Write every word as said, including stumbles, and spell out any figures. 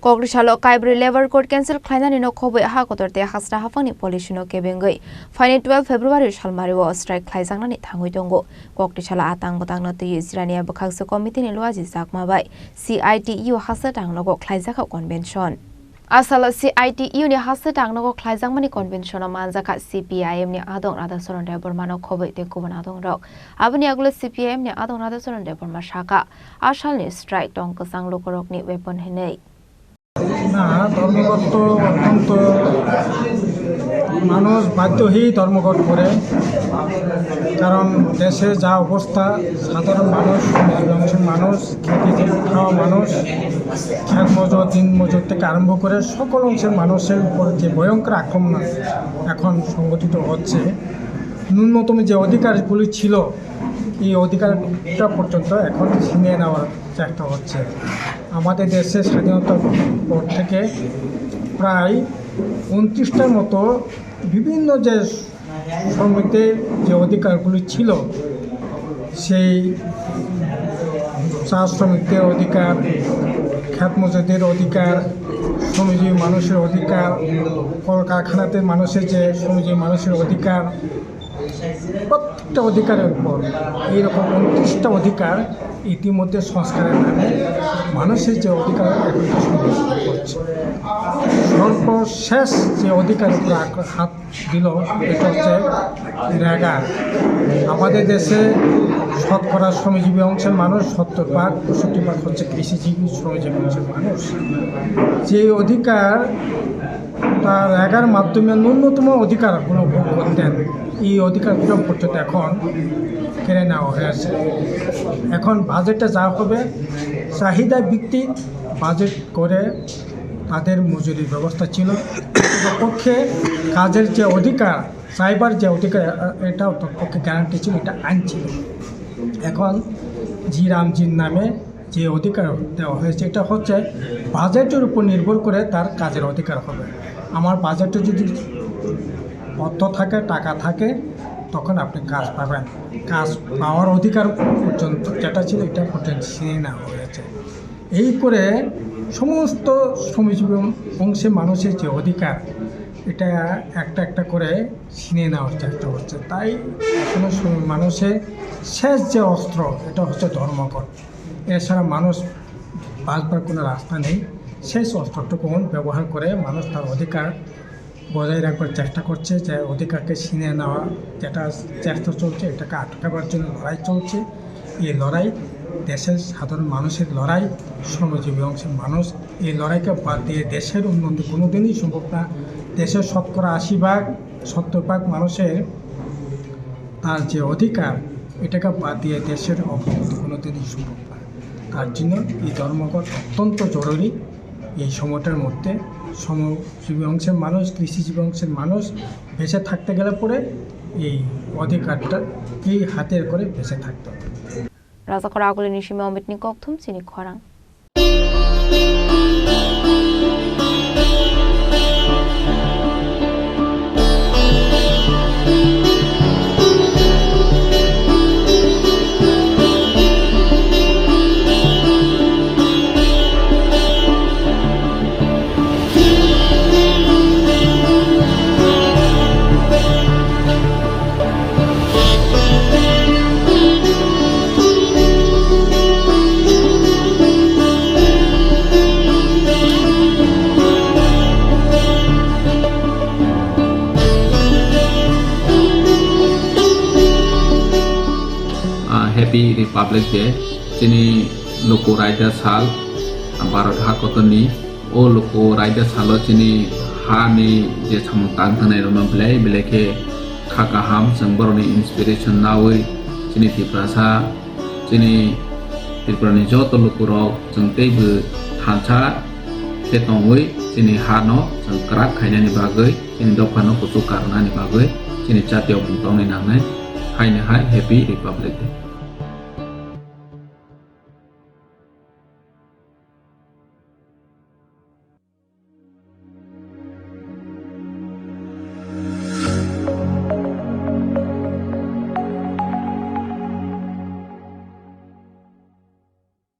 Kokri salo Kaibrwi Labour Code cancel khlainani no khobwi ha kotor tei hasra haphangni policy no kebengwi phaini twelve February salmario strike khlaijaknani thangwi tongo. Kokri salo a tang bwtangno twiwi Jirania bwkhaksa committee ni luaji jakma bai C I T U haste tangnogo khlaijakha convention. A salo C I T U ni haste tangnogo khlaijakmani convention o manjakha C P I M ni adong Radhacharan Debbarma no khobwi tei kubun adong rok. Aboni agulo C P I M ni adong Radhacharan Debbarma sakha, a salni strike tong kwchang lukurokni weapon hinwi. না, ধর্মঘট তো অত্যন্ত মানুষ বাধ্য হয়েই ধর্মঘট করে, কারণ দেশে যা অবস্থা, সাধারণ মানুষ, শ্রমজীবী অংশের মানুষ, খেটে খাওয়া মানুষ, খেত মজুর, দিন মজুর থেকে আরম্ভ করে সকল অংশের মানুষের উপর যে ভয়ঙ্কর আক্রমণ এখন সংগঠিত হচ্ছে, ন্যূনতম যে অধিকারগুলি ছিল, এই অধিকারটা পর্যন্ত এখন ছিনিয়ে নেওয়ার চেষ্টা হচ্ছে। আমাদের দেশে স্বাধীনতার পর থেকে প্রায় ঊনত্রিশটার মতো বিভিন্ন যে শ্রমিকদের যে অধিকারগুলি ছিল, সেই চা শ্রমিকদের অধিকার, খেত মজুরদের অধিকার, শ্রমজীবী মানুষের অধিকার, কলকারখানাতে মানুষের যে শ্রমজীবী মানুষের অধিকার, প্রত্যেকটা অধিকারের উপর এইরকম ঊনত্রিশটা অধিকার ইতিমধ্যে সংস্কারের নামে মানুষের যে অধিকার, অধিকার সংরক্ষণ করছে। সর্বশেষ যে অধিকার উপরে আক্র-, হাত দিল, এটা হচ্ছে রেগা। আমাদের দেশে শতকরা শ্রমজীবী অংশের মানুষ সত্তর ভাগ, পঁয়ষট্টি ভাগ হচ্ছে কৃষিজীবী শ্রমজীবী অংশের মানুষ। যে অধিকার তার রেগার মাধ্যমে ন্যূনতম অধিকারগুলো ভোগ করতেন, এই অধিকারগুলো পর্যন্ত এখন কেড়ে নেওয়া হয়েছে। এখন বাজেটে যা হবে, চাহিদা ভিত্তিক বাজেট করে তাদের মজুরির ব্যবস্থা ছিল। পক্ষে কাজের যে অধিকার, চাইবার যে অধিকার, এ-, এটা অন্তত পক্ষে গ্যারান্টি ছিল, এটা আইন ছিল। এখন জি রামজির নামে যে অধিকার দেওয়া হয়েছে, এটা হচ্ছে বাজেটের উপর নির্ভর করে তার কাজের অধিকার হবে। আমার বাজেটে যদি অর্থ থাকে, টাকা থাকে, তখন আপনি কাজ পাবেন। কাজ পাওয়ার অধিকার পর্যন্ত যেটা ছিল, এটা পর্যন্ত ছিনিয়ে নেওয়া হয়েছে। এই করে সমস্ত শ্রমজীবী অংশে মানুষের যে অধিকার, এটা একটা একটা করে ছিনিয়ে নেওয়ার চেষ্টা হচ্ছে। তাই এখনো শ্রম-, মানুষের শেষ যে অস্ত্র, এটা হচ্ছে ধর্মঘট। এছাড়া মানুষ বাঁচবার কোনো রাস্তা নেই। শেষ অস্ত্রটুকু ব্যবহার করে মানুষ তার অধিকার বজায় রাখবার চেষ্টা করছে, যে অধিকারকে ছিনিয়ে নেওয়া যেটা চেষ্টা চলছে, এটাকে আটকাবার জন্য লড়াই চলছে। এই লড়াই দেশের সাধারণ মানুষের লড়াই, শ্রমজীবী অংশের মানুষ। এই লড়াইকে বাদ দিয়ে দেশের উন্নতি কোনোদিনই সম্ভব না। দেশের শতকরা আশি ভাগ, সত্তর ভাগ মানুষের তার যে অধিকার, এটাকে বাদ দিয়ে দেশের অগ্রগতি কোনোদিনই সম্ভব না। তার জন্য এই ধর্মঘট অত্যন্ত জরুরি। এই সময়টার মধ্যে শ্রমজীবী অংশের মানুষ, কৃষিজীবী অংশের মানুষ বেঁচে থাকতে গেলে পরে এই অধিকারটা এই হাতের করে বেঁচে থাকতে হবে। Rajakor agulini simi Omitni kokthum chini khorang. Ah, Happy Republic Day. Chini luku raida sal, Bharat ha kotorni. O luku raida salo chini ha ni je samung tang tangnai rokno belai belai khe kha kaham, chwng borokni inspiration naui chini Tiprasa, chini Tripura ni joto luku rok chwng teibo thansa khe tongwi chini ha no chwng kwrak khainani bagwi, chini dopha no kuchuk karnani bagwi chini jatiyo mung tongwi nangnai. Haino hai Happy Republic Day.